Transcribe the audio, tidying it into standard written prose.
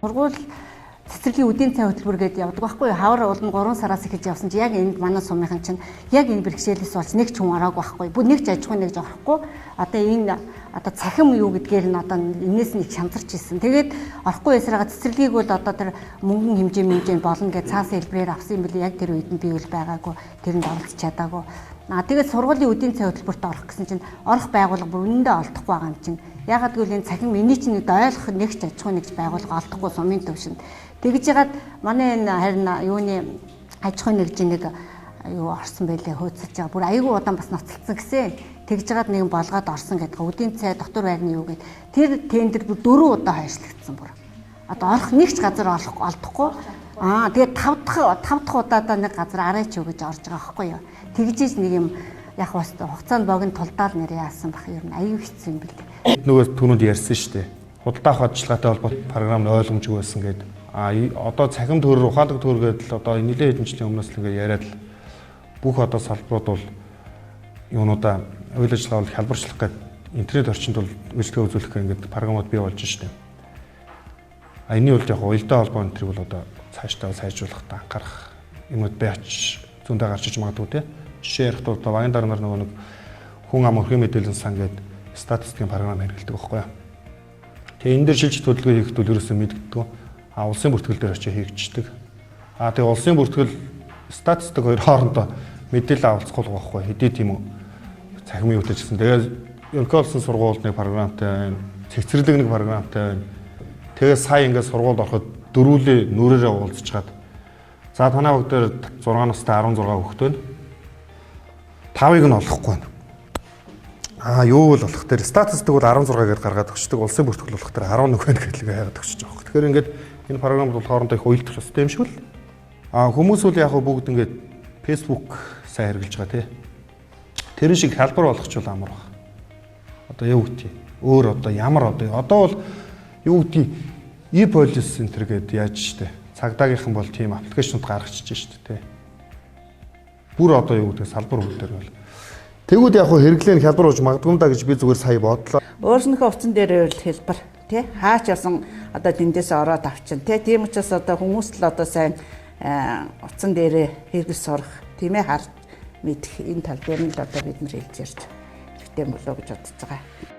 Сургууль цэцэрлэгийн үдийн цай хөтөлбөр гэдээ явдаг байхгүй юу? Хавар уулын 3 сараас эхэлж явсан чи яг энд манай сумынхан чинь яг энэ бэрхшээлээс болж нэг ч хүн ороогүй байхгүй. Бүр нэг ч аж ахуйн нэгж орохгүй. Одоо энэ одоо цахим юу гэдгээр нь одоо энэс нь их шанзарч ирсэн. Тэгээд орохгүй байсараа цэцэрлэгийг бол одоо тэр мөнгөн хэмжээ болно гэж цаасан хэлбэрээр авсан юм билээ. Яг тэр үед нь би үл байгаагүй. Тэрэнд оролцож чадаагүй. Тэгээд сургуулийн үдийн цай хөтөлбөрт орох гэсэн чинь орох байгууллага бүр үнэндээ олдохгүй байгаа юм чинь. Ягаад гэвэл энэ цахим миний чинь ойлгох нэг ч аж ахуйн нэгж байгууллага олдохгүй сумын төвшөнд. Тэгж ягаад манай энэ харин юуны аж ахуйн нэгжийн нэг юу орсон байлээ хөөцөлж байгаа. Бүр аягүй удаан бас ноцолцсон гэсэн. Тэгж ягаад нэгэн болгоод орсон гэдэг. Үдийн цай дотор байрны юу гэд. Тэр тендер бүр 4 удаа хойшлогдсон бүр. Одоо орох нэг ч газар олох олдохгүй. Тэгээд 5 дахь удаадаа нэг газар арайч юу гэж орж байгаа байхгүй юу. Тэгжээж нэг юм яг бас хугацаанд богино тулдаал нэр яасан бах ер нь аюу хэцүү юм бэл. Нөгөө түүнүүд ярьсан шүү дээ. Худалдаа авах ажиллагаатай холбоотой програм нь ойлгомжгүй байсан гэдэг. Одоо цахим төр, ухаалаг төр гэдэл одоо нэлээд хэдэн жилийн өмнөөс л ингээд яриад л бүх одоо салбарууд бол юунуудаа үйл ажиллагаа бол хялбарчлах гээд интернет орчинд бол үйлчлэгээ үзүүлэх гээд ингээд програмууд бий болж штэ. Энэний бол яг уялдаа холбоо энэ тэрийг бол одоо цаашдаа сайжруулах та анхаарах юмуд байж зөндөө гарч иж магадгүй те. Жишээ ярих тул одоо багийн дараа нар нөгөө нэг хүн ам өрхийн мэдээллийн сан гээд статистикийн програм хэрэглэдэг байхгүй юу. Тэгээ энэ дээр шилжих хөдөлгөөн хийхэд бол ерөөсөө мэддэггүй. Улсын бүртгэл дээр очиж хийгдчихдэг. Тэгээ улсын бүртгэл статистик хоёр хоорондоо мэдээлэл авалцахгүй байхгүй хэдий тийм үү цахим юутай ч гэсэн. Тэгээ ерөнхий улсын сургуульд нэг програмтай байна. Цэцэрлэг нэг програмтай байна. Тэгээ сая ингээд сургуульд ороход дөрвөлээ нүрээрээ уулзчихад. За танай баг дээр 6 настай 16 хүүхэд байна. 5-ыг нь олохгүй байна. Юу л болох тэр статистик бол 16 гэдээ гаргаад өгчдөг. Улсын бүртгэл болох тэр 11 байна гэдэг хайгаад өгчөж байгаа. Тэгэхээр ингээд энэ програм бол хоорондоо их уялдах ёстой юм шиг л. Хүмүүс бол яг бүгд ингээд Facebook сайн хэрэглэж байгаа тий. Тэр шиг хялбар болгочвол амар баг. Одоо юу гэдэг өөр одоо ямар одоо бол юу гэдэг e-police center гэдээ яаж штэ. Цагдаагийнхан бол тийм аппликейшнууд гаргачихж штэ тий. Бүр одоо юу гэдэг салбар бүгдээр бол. Тэгвэл яг хэрэглээ нь хялбар болж магадгүй юм да гэж би зүгээр сая бодлоо. Өөрснийхөө утсан дээр бол хялбар тий. Хаач явсан одоо тэндээс ороод авчин тий. Тийм учраас одоо хүмүүс л одоо сайн утсан дээрээ хэрэгэл сурах тийм ээ харж мэдэх энэ тал дээр нь л одоо бид нар хэлж ярьж хэрэгтэй болоо гэж бодож байгаа.